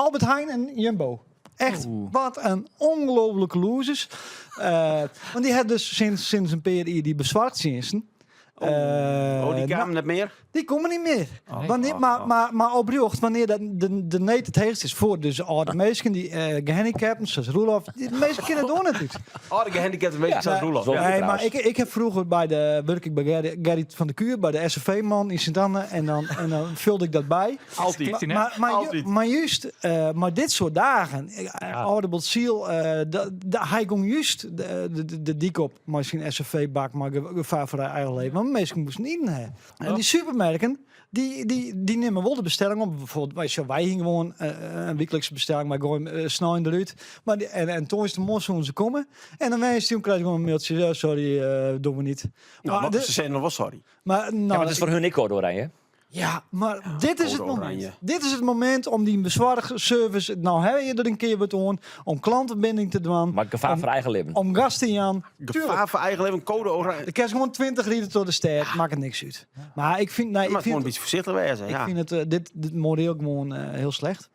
Albert Heijn en Jumbo. Echt, wat in ongelooflijke losers. Want dy ha dus sinds in pear jier dy besoarchtsjinsten. Oh, dy kamen net mear? Dy komme net mear. Wannear, mar oprjocht, wannear dat de need it heechst is foar dus âlde minsken, dy gehandicapten, sa as Roelof, dy minsken kinne it doar net út. Âlde gehandicapte minsken sa as Roelof. Ja. Nee, mar ik ha froeger by de, wurke ik by Gerrit van de Kuur, by de SFV-man yn Sint-Anne, en dan fulde ik dat by. Altyd. Mar Altyd. juist mei dit soart dagen, âlde Botziel, hy gong juist de dyk op mei syn SFV-bak, mei gefaar foar eigen leven. Want minsken moasten iten ha. En dy supermerken, dy nimme wol de bestelling op. Bijvoorbeeld, wy hiene gewoan in wyklikse bestelling, wy goaie him snein derút. Mar en tongersdeitemoarn soene se komme. En dan woansdei krije je gewoan in mailtsje: "Ja, sorry, dogge we net." Nou, maar se sizze noch wol sorry. Maar, nou, Ja, mar it is foar hun ek code oranje. Ja, mar dit is it Code momint. oranje. Dit is it momint om dy besoarchservice, no ha je der in kear wat oan, om klantebining te dwaan. Mar gefaar foar eigen libben. Om gas te jaan. Gefaar foar eigen leven, code oranje. Der kinst gewoan 20 ride troch de stêd, makket niks út. Mar ik fyn, nee, Je ik moat fyn gewoan in bytsje foarsichtich wêze. ik fyn it, dit moreel gewoan hiel slecht.